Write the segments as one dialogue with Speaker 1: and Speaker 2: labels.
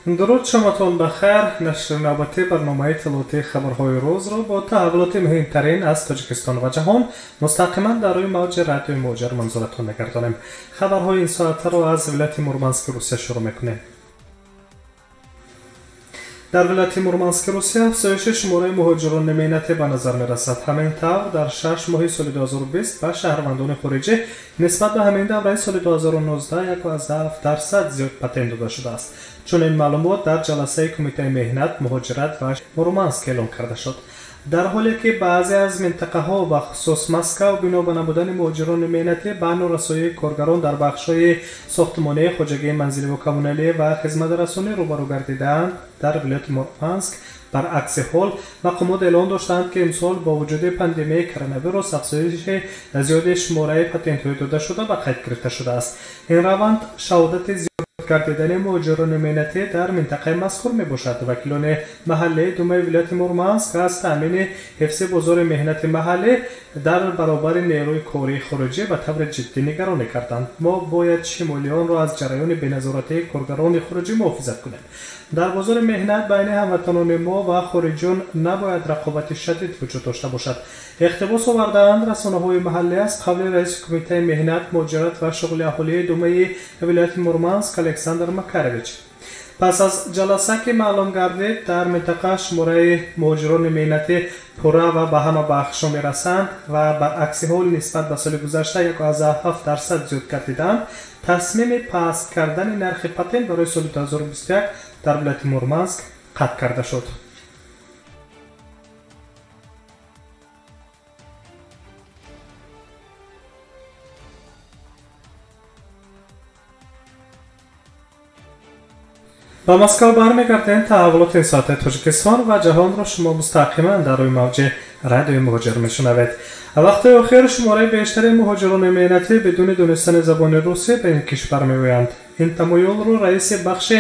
Speaker 1: Дуруд, шоматон бахайр. Нашри навбатии барномаи иттилоотии хабарҳои рӯзро бо таҳаввулоти муҳимтарин аз Тоҷикистон ва ҷаҳон мустақиман дар рӯи мавҷи радиои Муҳоҷир манзуратон мегардонем. Хабарҳои ин соатаро аз вилояти Мурмански Русия шурӯъ мекунем. Дар вилояти Мурмански Русия афзоиши шумораи муҳоҷирони меҳнатӣ ба назар мерасад. Ҳамин тавр дар 6 моҳи соли 2020 ба шаҳрвандони хориҷӣ нисбат ба ҳамин давраи соли 2019 1,7% зиёд патент дода шудааст. Чунин маълумот дар ҷаласаи Кумитаи меҳнат, муҳоҷират ва Мурманск эълон карда шуд. Дар ҳоле ки баъзе аз минтақаҳо, бахусус Москав, бино ба набудани муҳоҷирони меҳнатӣ ба норасоии коргарон дар бахшҳои сохтмонӣ, хоҷагии манзилӣ коммуналӣ ва хизматрасонӣ рӯбарӯ гардидаанд, дар вилояти Мурманск баръакси ҳол мақомот эълон доштанд, ки имсол бо вуҷуди пандемияи коронавирус афзоиши зиёди шумораи патентҳои додашуда ба қайд гирифта шудааст. Ин раванд шаҳодати гардидани муҳоҷирони меҳнатӣ дар минтақаи мазкур мебошад. Вакилони маҳаллии Думаи вилояти Мурманск аз таъмини ҳифзи бозори меҳнати маҳаллӣ дар баробари нерӯи кории хориҷӣ ба таври ҷиддӣ нигаронӣ карданд. Мо бояд шимолиёнро аз ҷараёни беназоратии коргарони хориҷӣ муҳофизат кунем. Дар бозори меҳнат байни ҳамватанони мо ва хориҷиён набояд рақобати шадид вуҷуд дошта бошад. Иқтибос овардаанд расонаҳои маҳаллӣ аз қавли раиси Кумитаи меҳнат, муҳоҷират ва шуғли аҳолии Думаи вилояти Мурманск Александр Макаревич. Пас аз ҷаласа, ки маълум гардид, дар минтақа шумораи муҳоҷирони меҳнатӣ пурра ва ба ҳама бахшҳо мерасанд ва баръакси ҳол нисбат ба соли гузашта 1,7% зиёд гардидаанд, тасмими паст кардани нархи патент барои соли 2021 дар вилояти Мурманск қатъ карда шуд. Ба Москав бармегардем. Таҳаввулоти ин соатаи Тоҷикистон ва ҷаҳонро шумо мустақиман дар рӯи мавҷи радиои Муҳоҷир мешунавед. Вақти охир шумораи бештари муҳоҷирони меҳнатӣ бидуни донистани забони русӣ ба ин кишвар меоянд. Ин тамоюлро раиси бахши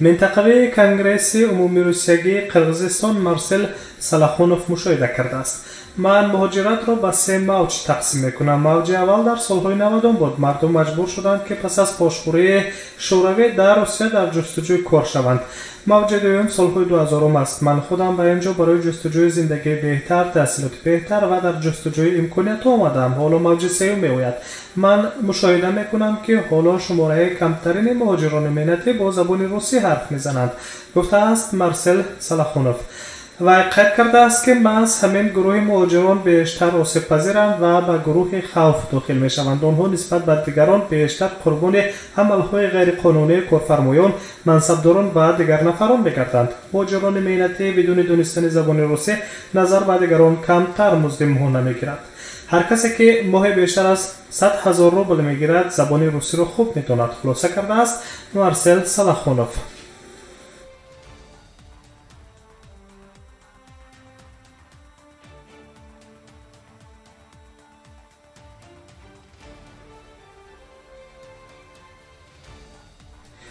Speaker 1: минтақавии Конгресси умумирусиягии Қирғизистон Марсел Салахонов мушоҳида кардааст. Ман муҳоҷиратро ба се мавҷ тақсим мекунам. Мавҷи аввал дар солҳои 90 буд. Мардум маҷбур шуданд, ки пас аз пошхӯрии Шӯравӣ дар Русия дар ҷустуҷӯи кор шаванд. Мавҷи дуюм солҳои 2000 аст. Ман худам ба ин ҷо барои ҷустуҷӯи зиндагии беҳтар, таҳсилоти беҳтар ва дар ҷустуҷӯи имкониятҳо омадаам. Ҳоло мавҷи сеюм меояд. Ман мушоҳида мекунам, ки ҳоло шумораи камтарини муҳоҷирони меҳнатӣ бо забони русӣ ҳарф мезананд, гуфтааст Марсел Салахонов. Ва қайд кардааст, ки маҳз ҳамин гурӯҳи муҳоҷирон бештар осебпазиранд ва ба гурӯҳи хавф дохил мешаванд. Онҳо нисбат ба дигарон бештар қурбони амалҳои ғайриқонунии корфармоён, мансабдорон ва дигар нафарон мегарданд. Муҳоҷирони меҳнатӣ бидуни донистани забони русӣ назар ба дигарон камтар музди моҳона мегиранд. Ҳар касе ки моҳе бештар аз 100 000 рубл мегирад, забони русиро хуб медонад, хулоса кардааст Марсел Салахонов.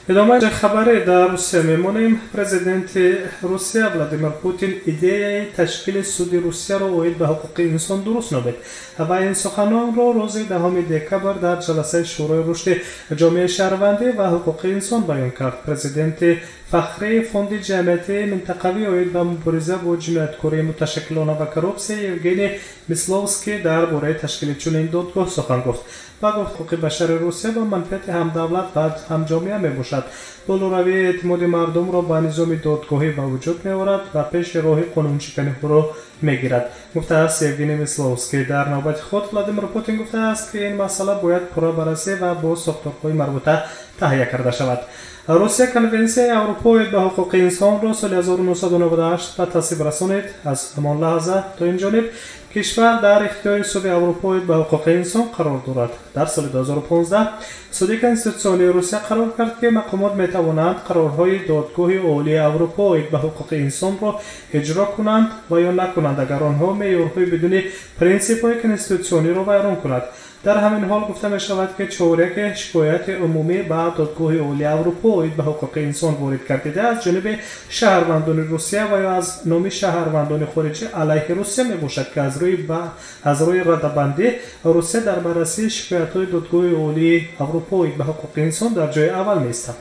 Speaker 1: Идомаи хабаре дар Русия мемонем. Президенти Русия Владимир Путин идеяи ташкили суди Русияро оид ба ҳуқуқи инсон дуруст номид ва ин суханонро рӯзи 10 декабр дар ҷаласаи Шӯрои рушди ҷомеаи шаҳрвандӣ ва ҳуқуқи инсон баён кард. Президенти фахрии Фонди ҷамъиятии минтақавӣ оид ба мубориза бо ҷинояткории муташаккилона ва коррупсия Евгений Мисловский дар бораи ташкили чунин додгоҳ сухан гуфт. Ба гуфт, ҳуқуқи башари Русия ба манфиати ҳам давлат ва ҳам ҷомеа мебошад. Болоравии эътимоди мардумро ба низоми додгоҳӣ ба вуҷуд меорад ва пеши роҳи қонуншиканиҳоро мегирад, гуфтааст Евгений Мисловский. Дар навбати худ Владимир Путин гуфтааст, ки ин масъала бояд пурра баррасӣ ва бо сохторҳои марбута таҳия карда шавад. Русия Конвенсияи Аврупо оид ба ҳуқуқи инсонро соли 1998 ба тасвиб расонид. Аз ҳамон лаҳза то ин ҷониб кишвар дар ихтиёри Суди Аврупо оид ба ҳуқуқи инсон қарор дорад. Дар соли 2015 Суди Конститутсионии Русия қарор кард, ки мақомот метавонанд қарорҳои Додгоҳи Олии Аврупо оид ба ҳуқуқи инсонро иҷро кунанд ва ё накунанд, агар онҳо меъёрҳои бидуни принсипҳои конститутсиониро вайрон кунад. Дар ҳамин ҳол гуфта мешавад, ки чоряки шикояти умумӣ ба Додгоҳи Олии Аврупо оид ба ҳуқуқи инсон ворид гардида аз ҷониби шаҳрвандони Русия ва ё аз номи шаҳрвандони хориҷӣ алайҳи Русия мебошад, ки аз рӯи радабандӣ Русия дар баррасии шикоятҳои Додгоҳи Олии Аврупо оид ба ҳуқуқи инсон дар ҷои аввал меистад.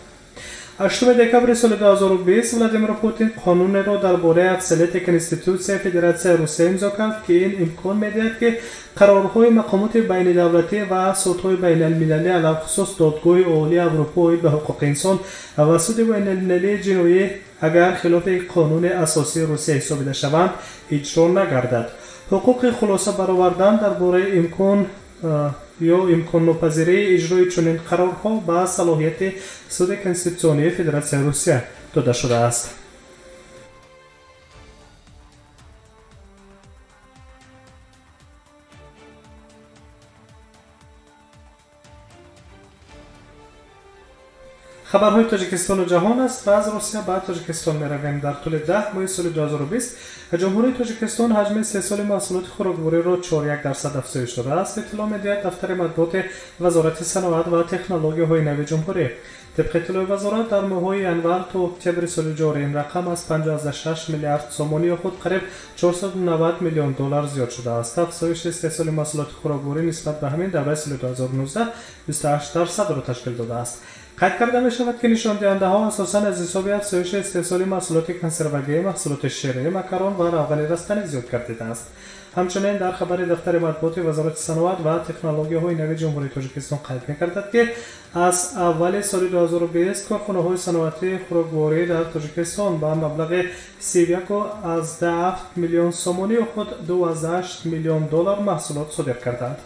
Speaker 1: 8 декабри соли 2020 Владимир Путин қонунеро дар бораи афзалияти Конститутсияи Федератсияи Русия имзо кард, ки ин имкон медиҳад, ки қарорҳои мақомоти байнидавлатӣ ва судҳои байналмилалӣ, алалхусус Додгоҳи Олии Аврупо оид ба ҳуқуқи инсон ва Суди байналмилалии ҷиноӣ, агар хилофи қонуни асосии Русия ҳисобида шаванд, иҷро нагардад. Ҳуқуқи хулоса баровардан дар бораи имкон ё имконнопазирии иҷрои чунин қарорҳо ба салоҳияти Суди Конститутсионии Федератсияи Русия дода шудааст. Хабарҳои Тоҷикистону ҷаҳон аст ва аз Русия ба Тоҷикистон меравем. Дар тӯли 10 моҳи соли 2020 Ҷумҳурии Тоҷикистон ҳаҷми истеҳсоли маҳсулоти хӯроквориро 4,1% афзоиш додааст, иттилоъ медиҳад дафтари матбуоти Вазорати саноат ва технологияҳои нави ҷумҳурӣ. Тибқи иттилои вазорат, дар моҳҳои январ то октябри соли ҷорӣ ин рақам аз 5,6 миллиард сомонӣ ё худ қариб 490 миллион доллар зиёд шудааст. Афзоиши истеҳсоли маҳсулоти хӯрокворӣ нисбат ба ҳамин давраи соли 2019 28%-ро ташкил додааст. Қайд карда мешавад, ки нишондиҳандаҳо асосан аз ҳисоби афзоиши истеҳсоли маҳсулоти консервагӣ, маҳсулоти ширӣ, макарон ва равғани растанӣ зиёд гардидааст. Ҳамчунин дар хабари дафтари матбуоти Вазорати саноат ва технологияҳои нави Ҷумҳурии Тоҷикистон қайд мекардад, ки аз аввали соли 2020 корхонаҳои саноатии хӯрокворӣ дар Тоҷикистон ба маблағи 31,7 миллион сомонӣ ё худ 2,8 миллион доллар маҳсулот содир карданд.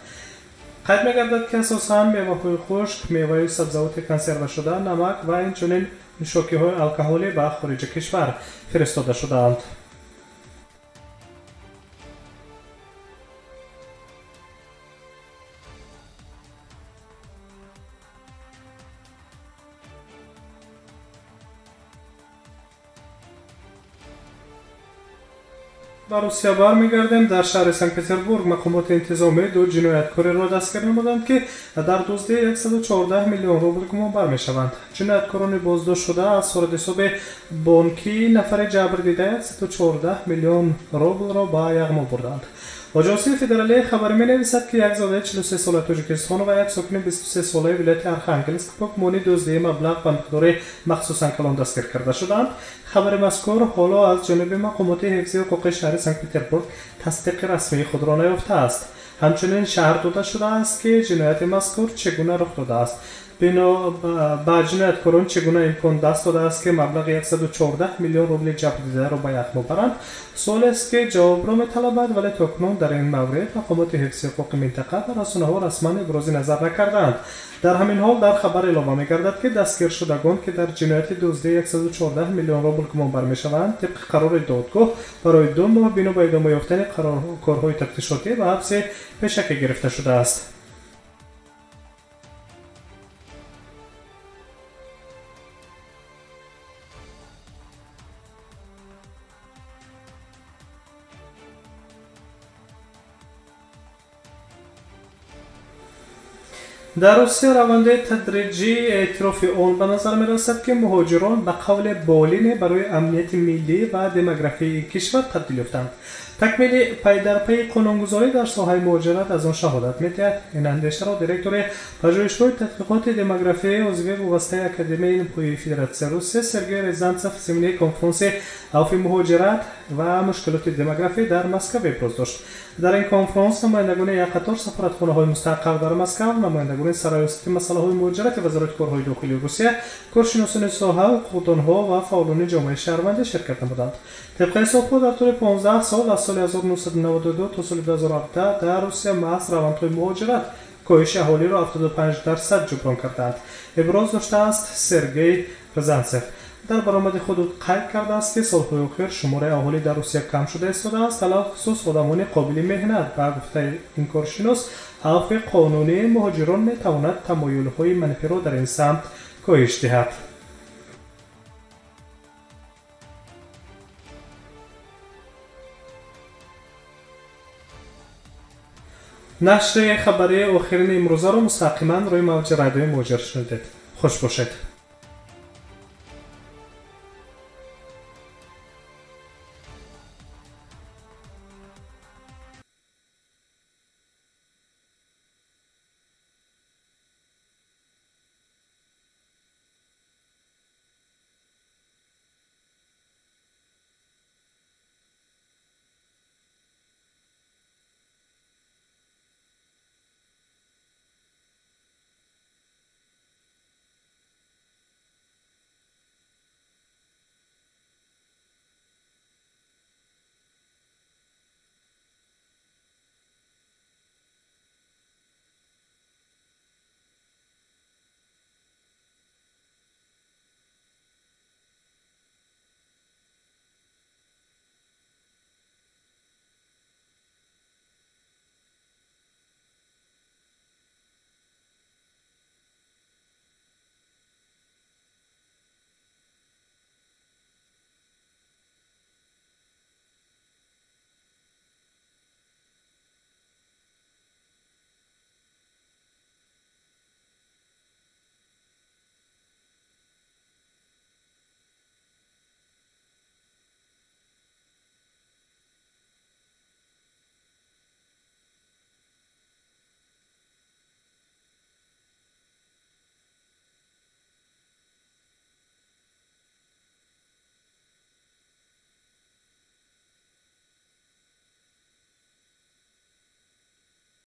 Speaker 1: Қайд мегардад, ки асосан меваҳои хушк, меваю сабзавоти консервашуда, намак ва инчунин нӯшокиҳои алкоҳолӣ ба хориҷи кишвар фиристода шудаанд. Ба Русия бармегардем. Дар шаҳри Санкт-Петербург мақомоти интизомӣ ду ҷинояткореро дастгир намуданд, ки дар дуздии 114 миллион рубл гумонбар мешаванд. Ҷинояткорони боздоштшуда аз суратҳисоби бонкии нафари ҷабрдида 114 миллион рублро ба яғмо бурданд. Оҷонсии федералии хабарӣ менависад, ки як зодаи 43-солаи Тоҷикистон ва як сокини 23-солаи вилояти Архангелск бо гумони дуздии маблағ ба миқдори махсусан калон дастгир карда шуданд. Хабари мазкур ҳоло аз ҷониби мақомоти ҳифзи ҳуқуқи шаҳри Санкт-Петербург тасдиқи расмии худро наёфтааст. Ҳамчунин шаҳр дода шудааст, ки ҷинояти мазкур чӣ гуна рух додааст. Бино ба ҷинояткорон чӣ гуна имкон даст додааст, ки маблағи 114 миллион рубли ҷабрдидаро ба яғмо баранд, суолест, ки ҷавобро металабад, вале то кунун дар ин маврид мақомоти ҳифзи ҳуқуқи минтақа ва расонаҳо расман ибрози назар накардаанд. Дар ҳамин ҳол дар хабар илова мегардад, ки дастгиршудагон, ки дар ҷинояти дуздии 114 миллион рубл гумонбар мешаванд, тибқи қарори додгоҳ барои 2 моҳ бино ба идома ёфтани корҳои тафтишотӣ ба ҳабси пешакӣ гирифта шудааст. Дар Русия равандаи тадриҷии эътирофи он ба назар мерасад, ки муҳоҷирон ба қавле болине барои амнияти миллӣ ва демографияи ин кишвар табдил ёфтанд. Такмили пайдарпайи қонунгузорӣ дар соҳаи муҳоҷират аз он шаҳодат медиҳад. Ин андешаро директори пажӯҳишгоҳи тадқиқоти демографияи узви вобастаи Академияи илмҳои Федератсияи Русия Сергей Рязанцев зимни конфронси авфи муҳоҷират ва мушкилоти демографӣ дар Москав иброз дошт. Дар ин конфронс намояндагони як қатор сафоратхонаҳои мустақар дар Москав, намояндагони сарраёсати масъалаҳои муҳоҷирати Вазорати корҳои дохилии Русия, коршиносони соҳа, ҳуқуқдонҳо ва фаъолони ҷомеаи шаҳрвандӣ ширкат намуданд. Тибқи ҳисобҳо, дар тӯли 15 сол аз соли 1992 то соли 2017 дар Русия маҳз равандҳои муҳоҷират коҳиши аҳолиро 75% ҷуброн кардаанд, иброз доштааст Сергей Рязанцев. Дар баромади худ қайд кардааст, ки солҳои охир шумораи аҳолӣ дар Русия кам шуда истодааст, алалхусус одамони қобили меҳнат. Ба гуфтаи ин коршинос, авфи қонунии муҳоҷирон метавонад тамоюлҳои манфиро дар ин самт коҳиш диҳад. Нашри хабарии охирини имрӯзаро мустақиман рӯи мавҷи радиои Муҳоҷир шунидед. Хуш бошед.